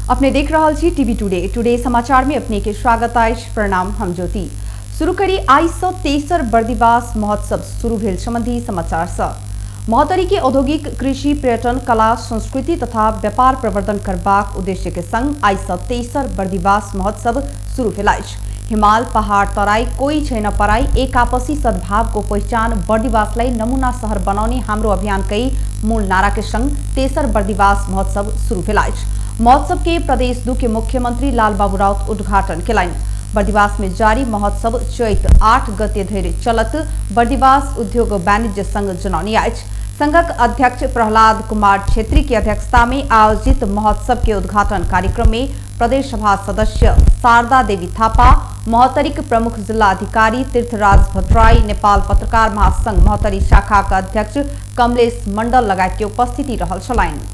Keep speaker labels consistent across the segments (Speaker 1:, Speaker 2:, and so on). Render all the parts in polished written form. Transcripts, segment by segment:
Speaker 1: अपने देख रहल छी टीवी टुडे। टुडे समाचार में अपने के स्वागत अछि। प्रणाम, हम ज्योति। शुरू करी आइ सँ तेसर बर्दिवास महोत्सव शुरू भेल संबंधी समाचार सँ। महोत्तरी के औद्योगिक, कृषि, पर्यटन, कला, संस्कृति तथा व्यापार प्रवर्धन करबाक उद्देश्य के संग आइ सँ तेसर बर्दिवास महोत्सव शुरू भेल अछि। हिमाल, पहाड़, तराई कोही छैन पराई, एक आपसी सद्भाव को पहिचान बर्दिवासलाई नमूना शहर बनाउने हाम्रो अभियानकै मूल नारा के संग तेसर बर्दिवास महोत्सव शुरू भेल अछि। महोत्सव के प्रदेश 2 के मुख्यमंत्री लालबाबू राउत उद्घाटन केलनि। बर्दिवास में जारी महोत्सव चैत 8 गते धरि चलत। बर्दिवास उद्योग वाणिज्य संघ जनौने अछि। संघक अध्यक्ष प्रहलाद कुमार छेत्री की अध्यक्षता में आयोजित महोत्सव के उद्घाटन कार्यक्रम में प्रदेश सभा सदस्य शारदा देवी थापा, महोत्तरीक प्रमुख जिला अधिकारी तीर्थराज भट्टराई, नेपाल पत्रकार महासंघ महोत्तरी शाखा के अध्यक्ष कमलेश मंडल लगायत के उपस्थिति रहल छलनि।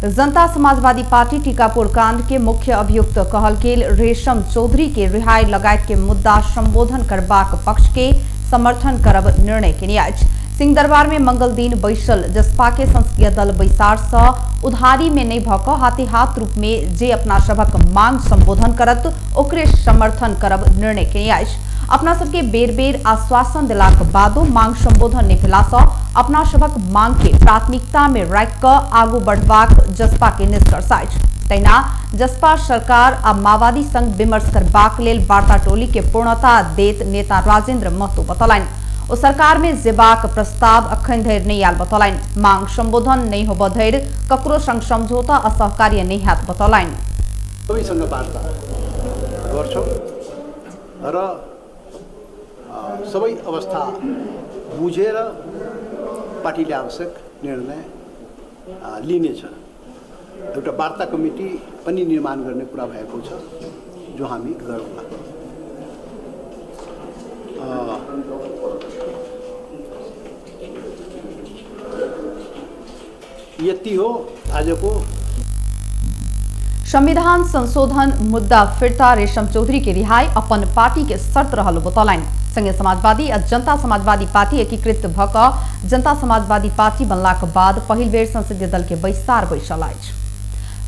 Speaker 1: जनता समाजवादी पार्टी टीकापुर कांड के मुख्य अभियुक्त कहल गेल रेशम चौधरी के रिहाई लगायत के मुद्दा संबोधन करबाक पक्ष के समर्थन करब निर्णय केने अछि। सिंहदरबार में मंगल दिन बैसल जसपा के संसदीय दल बैसार से उधारी में नहीं भऽ कऽ हाथे हाथ रूप में जे अपना सभक मांग संबोधन करत ओकरे समर्थन करब निर्णय केने अछि। अपना सबके बेर बेर आश्वासन दिलाक बादो मांग संबोधन नहीं भेला सँ अपना सभक मांग के प्राथमिकता में राखि कऽ आगू बढ़बाक जसपा के निष्कर्ष अछि। तहिना जसपा सरकार आ माओवादी संग विमर्श करबाक लेल वार्ता टोली के पूर्णता देत नेता राजेंद्र महतो बतौलनि। ओ सरकार में जेबाक प्रस्ताव अखन धरि नहि आयल बतौलनि। मांग संबोधन नहीं होबऽ धरि ककरो संग समझौता आ सहकार्य नहीं हैत बतौलनि।
Speaker 2: सबैसँग वार्ता गर्छौं र सबै अवस्था बुझेर पार्टीले आवश्यक निर्णय लिनेछ। एउटा वार्ता कमिटी पनि निर्माण गर्ने कुरा भएको छ, जो हामी गरौँला। यति हो आजको।
Speaker 1: संविधान संशोधन मुद्दा फिर्ता रेशम चौधरी के रिहाई अपन पार्टी के शर्त रहल बतौलनि। संघीय समाजवादी आ जनता समाजवादी पार्टी एकीकृत भऽ कऽ जनता समाजवादी पार्टी बनलाक बाद पहिल बेर संसदीय दल के बैसार बैसल अछि।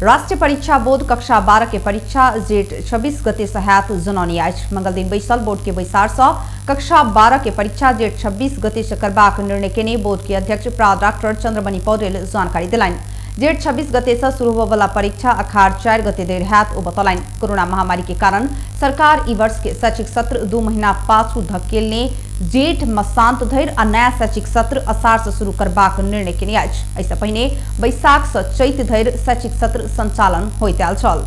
Speaker 1: राष्ट्रीय परीक्षा बोर्ड कक्षा 12 के परीक्षा जेठ 26 गते से हैत जनौने अछि। मंगल दिन बैसल बोर्ड के बैसार से कक्षा 12 के परीक्षा जेठ 26 गते से करबाक निर्णय केने बोर्ड के अध्यक्ष प्रा डॉक्टर चंद्रमणि पौडेल जानकारी दिलनि। जेठ 26 गते से शुरू होबयवला परीक्षा अखाड़ 4 गते धरि हैत ओ बतौलनि। कोरोना महामारी के कारण सरकार ई वर्ष के शैक्षिक सत्र 2 महीना पाछू धकेलने जेठ मसांत धरि आ नया शैक्षिक सत्र असार से शुरू करबाक निर्णय केने अछि। एहिसँ पहिने बैसाख से चैत धरि शैक्षिक सत्र संचालन होइत आयल छल।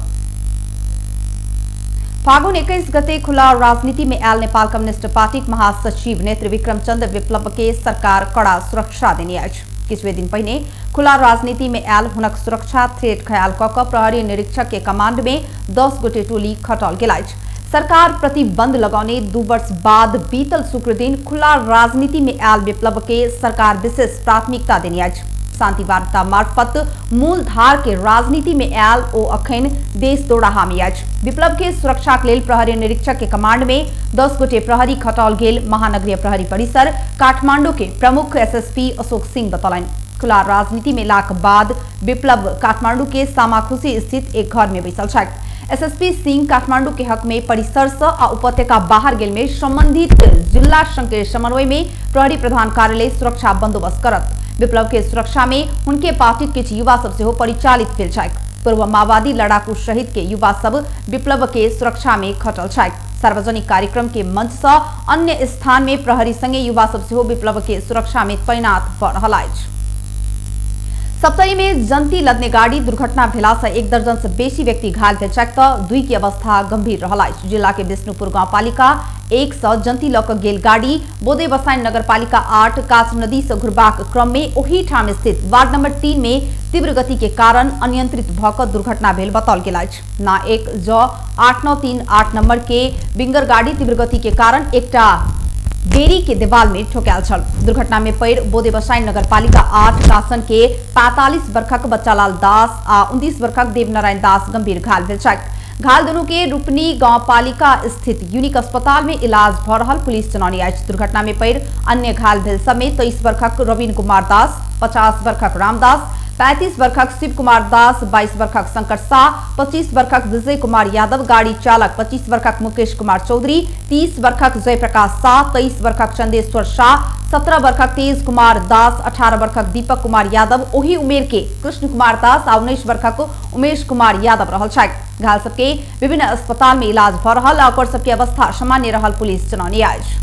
Speaker 1: फागुन 21 गते खुला राजनीति में आयल नेपाल कम्युनिस्ट पार्टीक महासचिव नेत्र विक्रम चंद्र विप्लव के सरकार कड़ा सुरक्षा देने अछि। किछुए दिन पहिने खुला राजनीति में आयल हुनक सुरक्षा थ्रेट ख्याल कऽ कऽ प्रहरी निरीक्षक के कमांड में 10 गोटे टोली खटल गेल अछि। सरकार प्रतिबंध लगौने 2 वर्ष बाद बीतल शुक्र दिन खुला राजनीति में आयल विप्लव के सरकार विशेष प्राथमिकता देने अछि। शांति वार्ता मार्फत मूल धार के राजनीति में आयल ओ अखन देश दौड़ाहा में अछि। विप्लव के सुरक्षा के लेल प्रहरी निरीक्षक के कमांड में 10 गोटे प्रहरी खटाओल गेल महानगरीय प्रहरी परिसर काठमांडू के प्रमुख एसएसपी अशोक सिंह बतौलनि। खुला राजनीति में लाख बाद विप्लव काठमांडू के सामाखुशी स्थित एक घर में बैसल छथि। एसएसपी सिंह काठमांडू के हक में परिसर से आ उपत्यका बाहर गेल में संबंधित जिला संघ के समन्वय में प्रहरी प्रधान कार्यालय सुरक्षा बंदोबस्त करत। विप्लव के सुरक्षा में उनके पार्टी किछु युवा सब सेहो परिचालित भेल छथि। पूर्व माओवादी लड़ाकू सहित के युवा सब विप्लव के सुरक्षा में खटल छथि। सार्वजनिक कार्यक्रम के मंच से अन्य स्थान में प्रहरी संगे युवा सब सेहो विप्लव के सुरक्षा में तैनात भऽ रहल अछि। सप्तरी में जंती लदने गाड़ी दुर्घटना भेला से 1 दर्जन से बेसी व्यक्ति घायल भेल छथि तऽ 2 के अवस्था गंभीर रहल अछि। जिला के विष्णुपुर गांवपालिका 1 से जंती लऽ कऽ गेल गाड़ी बोदे बसाइन नगरपालिका 8 काच नदी से घुरबाक क्रम में ओही ठाम स्थित वार्ड नंबर 3 में तीव्र गति के कारण अनियंत्रित भऽ कऽ दुर्घटना भेल बताओल गेल अछि। ना 1 ज 8938 नंबर के बिंगर गाड़ी तीव्र गति के कारण एकटा डेयरी के देवाल में ठोकायल छल। दुर्घटना में पैर बोदे बसाइन नगरपालिका 8 कासन के 45 बरखक बच्चालाल दास आ 29 बरखक देवनारायण दास गंभीर घायल भेल छथि। घायल दोनों के रूपनी गांवपालिका स्थित यूनिक अस्पताल में इलाज भऽ रहल पुलिस जनौने अछि। दुर्घटना में पैर अन्य घायल भेल सब में 23 बरखक रवीन कुमार दास, 50 बरखक रामदास, 35 वर्षक शिव कुमार दास, 22 वर्षक शंकर शाह, 25 वर्षक विजय कुमार यादव, गाड़ी चालक 25 वर्षक मुकेश कुमार चौधरी, 30 वर्षक जयप्रकाश शाह, 23 वर्षक चंदेश्वर शाह, 17 वर्षक तेज कुमार दास, 18 वर्षक दीपक कुमार यादव, ओही उमेर के कृष्ण कुमार दास आ 19 वर्षक उमेश कुमार यादव रहल छथि। घायल सबके विभिन्न अस्पताल में इलाज भ रहल आ ओकर सबके अवस्था सामान्य रहल पुलिस जनौने अछि।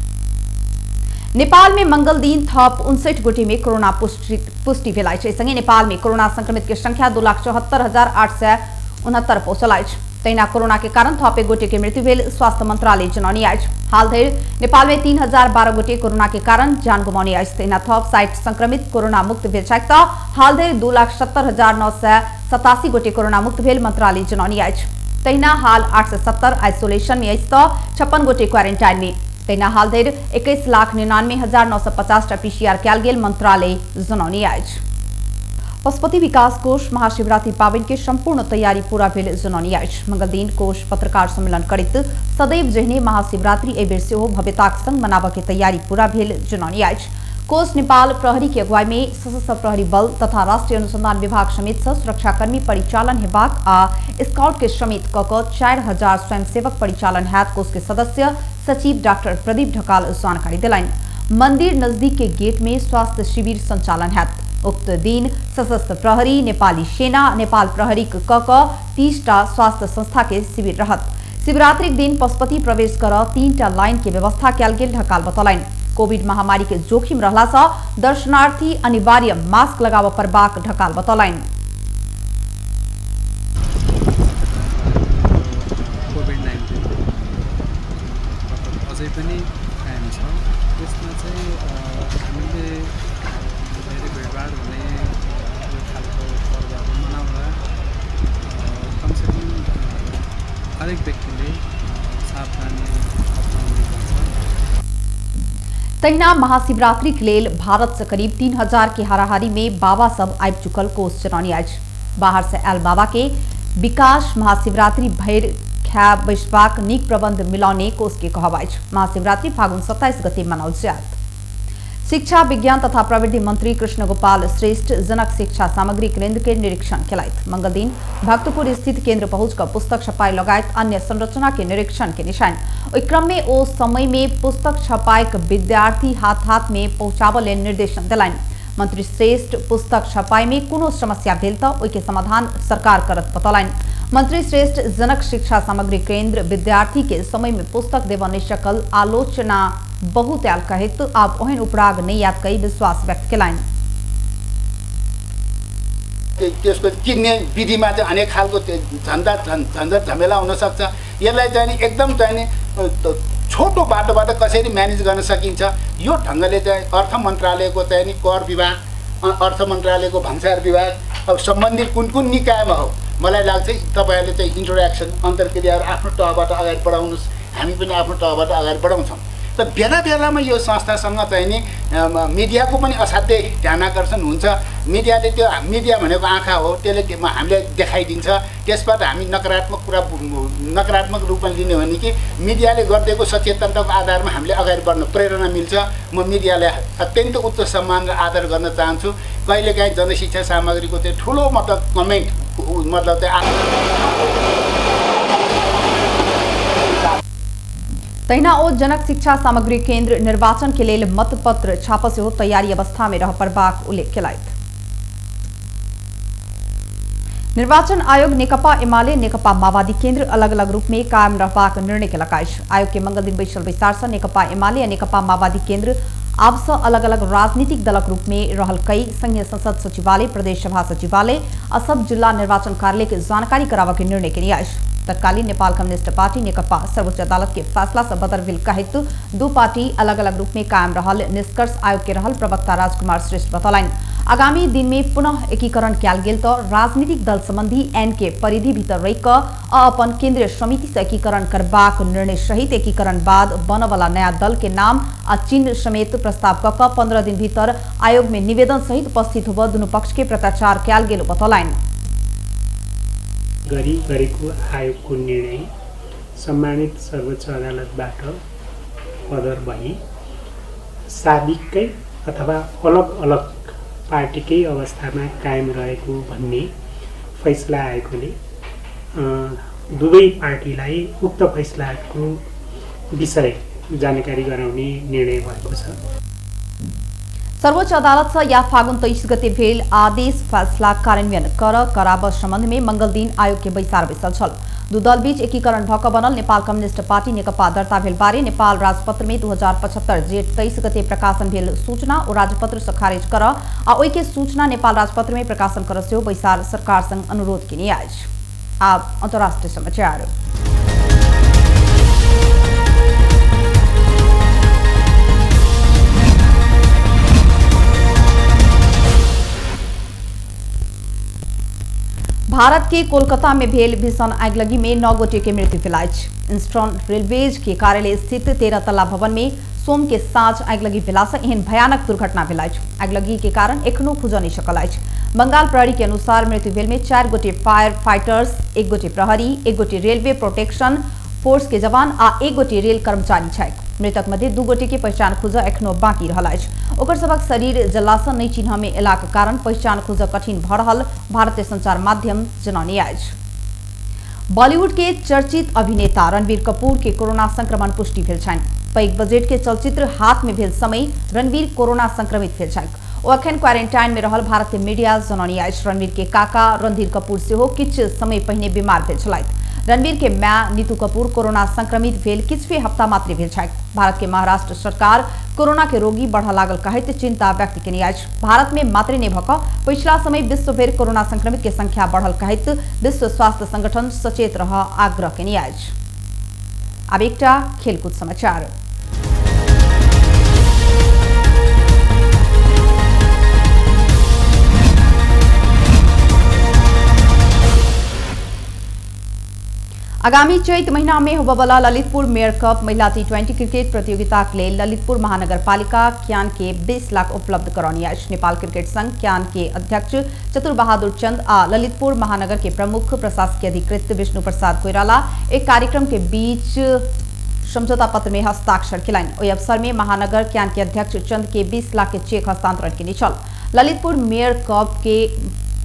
Speaker 1: नेपाल में मंगल दिन थप 59 गोटे में कोरोना पुष्टि भेल अछि। संगे नेपाल में कोरोना संक्रमित के संख्या 2,74,869 पहुंचल अछि। तहिना कोरोना के कारण थप 1 गोटे के मृत्यु भेल स्वास्थ्य मंत्रालय जनौने अछि। हाल धरि नेपाल में 3,012 गोटे कोरोना के कारण जान गुमाउने अछि। तहिना थप 60 संक्रमित कोरोना मुक्त भेल छथि त हाल धरि 2,70,987 गोटे कोरोना मुक्त भेल मंत्रालय जनौने अछि। तहिना हाल 870 आइसोलेशन में अछि त 56 गोटे क्वारेंटाइन में। तहिना हाल धरि 21,99,950 टा पीसीआर कयल गेल मंत्रालय जनौने अछि। पशुपति विकास कोष महाशिवरात्रि पाबनि के संपूर्ण तैयारी पूरा भेल जनौने अछि। मंगल दिन कोष पत्रकार सम्मेलन करैत सदैव जहिने महाशिवरात्रि एहि बेर सेहो भव्यताक संग मनाबय के तैयारी पूरा भेल जनौने अछि। कोष नेपाल प्रहरी के अगुवाई में सशस्त्र प्रहरी बल तथा राष्ट्रीय अनुसंधान विभाग समेत सुरक्षाकर्मी परिचालन हेबाक आ स्काउट के समेत क 4,000 स्वयंसेवक परिचालन हैत कोष के सदस्य सचिव डॉक्टर प्रदीप ढकाल जानकारी दिलनि। मंदिर नजदीक के गेट में स्वास्थ्य शिविर संचालन हैत। उक्त दिन सशस्त्र प्रहरी, नेपाली सेना, नेपाल प्रहरी क 30 टा स्वास्थ्य संस्था के शिविर रहत। शिवरात्रि दिन पशुपति प्रवेश कर 3 टा लाइन के व्यवस्था कयल गेल ढकाल बतौलनि। कोविड महामारी के जोखिम रहला सँ दर्शनार्थी अनिवार्य मास्क लगाबऽ पड़बाक ढकाल बतौलनि।
Speaker 3: कोभिड-19 अझै पनि कायम छ। त्यसमा चाहिँ हामीले धेरै भिडभाड हुने यो खालको पर्वहरू मनाउँदा कमसेकम हरेक व्यक्तिले सावधानी अप्नाउनु पर्छ।
Speaker 1: तहिना महाशिवरात्रि के लेल भारत से करीब 3,000 के हाराहारी में बाबा सब आबि चुकल कोष जनौने अछि। बाहर से आयल बाबा के विकास महाशिवरात्रि भरि खाय बैसबाक नीक प्रबंध मिलौने कोष के कहब अछि। महाशिवरात्रि फागुन 27 गते मनाओल जायत। शिक्षा विज्ञान तथा प्रविधि मंत्री कृष्ण गोपाल श्रेष्ठ जनक शिक्षा सामग्री केंद्र के निरीक्षण केलथि। मंगल दिन भक्तपुर स्थित केंद्र पहुंच कऽ पुस्तक छपाई लगायत अन्य संरचना के निरीक्षण के निशान। ओहि क्रम में ओ समय में पुस्तक छपाई के विद्यार्थी हाथ हाथ में पहुंचाबऽ लेल निर्देशन देलनि। मंत्री श्रेष्ठ पुस्तक छपाई में कोनो समस्या भेल तऽ ओहि के समाधान सरकार करत बतौलनि। मंत्री श्रेष्ठ जनक शिक्षा सामग्री केंद्र विद्यार्थी के समय में पुस्तक देबऽ नहि सकल आलोचना बहुत आयल कहैत आब ओहन उपराग नहि आयत कहि विश्वास व्यक्त केलनि।
Speaker 4: त्यसको किन्ने विधिमा चाहिँ अनेक खालको झन्झट झमेला हुनसक्छ। यसलाई चाहिँ एकदम चाहिँ छोटो बाटोबाट कसरी म्यानेज गर्न सकिन्छ यो ढङ्गले चाहिँ अर्थ मन्त्रालयको चाहिँ कर विभाग, अर्थ मन्त्रालयको भन्सार विभाग, अब सम्बन्धित कुन कुन निकायमा हो, मलाई लाग्छ तपाईँहरूले चाहिँ इन्टरेक्सन अन्तर्क्रियाहरू आफ्नो तहबाट अगाडि बढाउनुहोस्, हामी पनि आफ्नो तहबाट अगाडि बढाउँछौँ। त बेला बेलामा यो संस्थासँग चाहिँ नि मिडियाको पनि असाध्यै ध्यान आकर्षण हुन्छ। मिडियाले त्यो मिडिया भनेको आँखा हो, त्यसले हामीलाई देखाइदिन्छ। त्यसबाट हामी नकारात्मक कुरा नकारात्मक रूपमा लिने हो भने कि मिडियाले गरिदिएको सचेतनताको आधारमा हामीले अगाडि बढ्न प्रेरणा मिल्छ। म मिडियालाई अत्यन्त उच्च सम्मान र आदर गर्न चाहन्छु। कहिलेकाहीँ जनशिक्षा सामग्रीको त्यो ठुलो मतलब कमेन्ट मतलब चाहिँ
Speaker 1: तहिना ओ जनक शिक्षा सामग्री केंद्र निर्वाचन के लेल मतपत्र छापा सेहो तैयारी अवस्था में रह पड़बाक उल्लेख केलथि। निर्वाचन आयोग नेकपा एमाले नेकपा माओवादी केंद्र अलग अलग रूप में कायम रहबाक निर्णय केलक अछि। आयोग के मंगल दिन बैसल बैसार से नेकपा एमाले आ नेकपा माओवादी केंद्र आब से अलग अलग राजनीतिक दलक रूप में रहल कई संघीय संसद सचिवालय, प्रदेश सभा सचिवालय आ सब जिला निर्वाचन कार्यालय के जानकारी कराबऽ के निर्णय केने अछि। तत्कालीन नेपाल कम्युनिस्ट पार्टी नेकपा सर्वोच्च अदालत के फैसला से बदर भेल कहैत दू पार्टी अलग अलग रूप में कायम रहल निष्कर्ष आयोग के रहल प्रवक्ता राजकुमार श्रेष्ठ बतौलनि। आगामी दिन में पुनः एकीकरण कयल गेल तऽ राजनीतिक दल संबंधी एन के परिधि भीतर रहि कऽ अपन केंद्रीय समिति से एकीकरण करबाक निर्णय सहित एकीकरण बाद बनवला नया दल के नाम आ चिन्ह समेत प्रस्ताव कऽ कऽ 15 दिन भीतर आयोग में निवेदन सहित उपस्थित होबऽ दुनू पक्ष के पत्राचार कयल गेल बतौलनि।
Speaker 5: गरी गरेको आयोगको निर्णय सम्मानित सर्वोच्च अदालतबाट बदर भई साबिकै अथवा अलग अलग पार्टीकै अवस्थामा कायम रहेको भन्ने फैसला आएकोले दुवै पार्टीलाई उक्त फैसलाको विषय जानकारी गराउने निर्णय भएको छ।
Speaker 1: सर्वोच्च अदालत से या फागुन 23 गते भेल आदेश फैसला कार्यान्वयन कर कराब संबंध में मंगल दिन आयोग के बैसार बैसल छल। दू दल बीच एकीकरण भऽ कऽ बनल नेपाल कम्युनिस्ट पार्टी नेकपा दर्ता भेल बारे नेपाल राजपत्र में 2075 जेठ 23 गते प्रकाशन भेल सूचना ओ राजपत्र से खारिज कर आ ओहि के सूचना नेपाल राजपत्र में प्रकाशन कर सेहो बैसार सरकार संग अनुरोध केने अछि। आब अंतर्राष्ट्रीय समाचार। भारत के कोलकाता में भेल भीषण आगिलगी में 9 गोटे के मृत्यु भेल अछि। ईस्टर्न रेलवेज के कार्यालय स्थित 13 तल्ला भवन में सोम के साँझ आगिलगी भेला से एहन भयानक दुर्घटना भेल अछि। आगिलगी के कारण एखनो खुजऽ नहि सकल अछि। बंगाल प्रहरी के अनुसार मृत्यु भेल में 4 गोटे फायर फाइटर्स, 1 गोटे प्रहरी, 1 गोटे रेलवे प्रोटेक्शन फोर्स के जवान आ 1 गोटे रेल कर्मचारी छथि। मृतक मध्य 2 गोटे के पहचान खुजऽ एखनो बाकी रहल अछि। ओकर सभक शरीर जलाशय नहि चिन्ह में एलाक कारण पहचान खुजऽ कठिन भऽ रहल भारतीय संचार माध्यम जनौने अछि। बॉलीवुड के चर्चित अभिनेता रणबीर कपूर के कोरोना संक्रमण पुष्टि भेल छनि। पैघ बजट के चलचित्र हाथ में भेल समय रणबीर कोरोना संक्रमित भेल छनि। ओ अखन क्वारेंटाइन में रहल भारतीय मीडिया जनौने अछि। रणबीर के काका रणधीर कपूर सेहो किछु समय पहिने बीमार भेल छलथि। रणबीर के my Neetu Kapoor corona संक्रमित भेल किछुए हफ्ता मात्र भेल छथि। भारत के महाराष्ट्र सरकार कोरोना के रोगी बढ़ऽ लागल कहैत चिंता व्यक्त केने अछि। भारत में मात्रे नहि भऽ कऽ पिछला समय विश्वभरि कोरोना संक्रमित के संख्या बढ़ल कहैत विश्व स्वास्थ्य संगठन सचेत रह आग्रह केने अछि। आब एकटा खेलकूद समाचार। आगामी चैत महीना में होबयवला ललितपुर मेयर कप महिला T20 cricket प्रतियोगिता के लेल ललितपुर महानगरपालिका क्यान के 20 लाख उपलब्ध करौने अछि। नेपाल क्रिकेट संघ क्यान के अध्यक्ष चतुर बहादुर चंद आ ललितपुर महानगर के प्रमुख प्रशासकीय अधिकृत विष्णु प्रसाद कोइराला एक कार्यक्रम के बीच समझौता पत्र में हस्ताक्षर केलनि। ओहि अवसर में महानगर क्यान के अध्यक्ष चंद के 20 लाख के चेक हस्तांतरण केने छल। ललितपुर मेयर कप के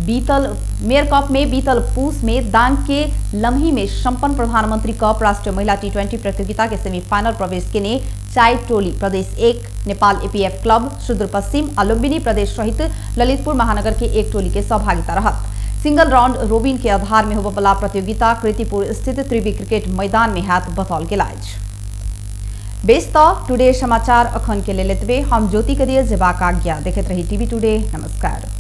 Speaker 1: बीतल मेयर कप में बीतल पूस में दांग के लम्ही में संपन्न प्रधानमंत्री कप राष्ट्रीय महिला T20 प्रतियोगिता के सेमीफाइनल प्रवेश केने 4 टोली प्रदेश 1 नेपाल एपीएफ क्लब सुदूरपश्चिम आ लुम्बिनी प्रदेश सहित ललितपुर महानगर के एक टोली के सहभागिता रहत। सिंगल राउंड रोबिन के आधार में होबयवला प्रतियोगिता कृतिपुर स्थित त्रिवी क्रिकेट मैदान में हैत बताओल गेल अछि। बेस त टुडे समाचार अखन के लेल एतबे। हम ज्योति के दिए जेबाक आज्ञा। देखैत रही टीवी टुडे। नमस्कार।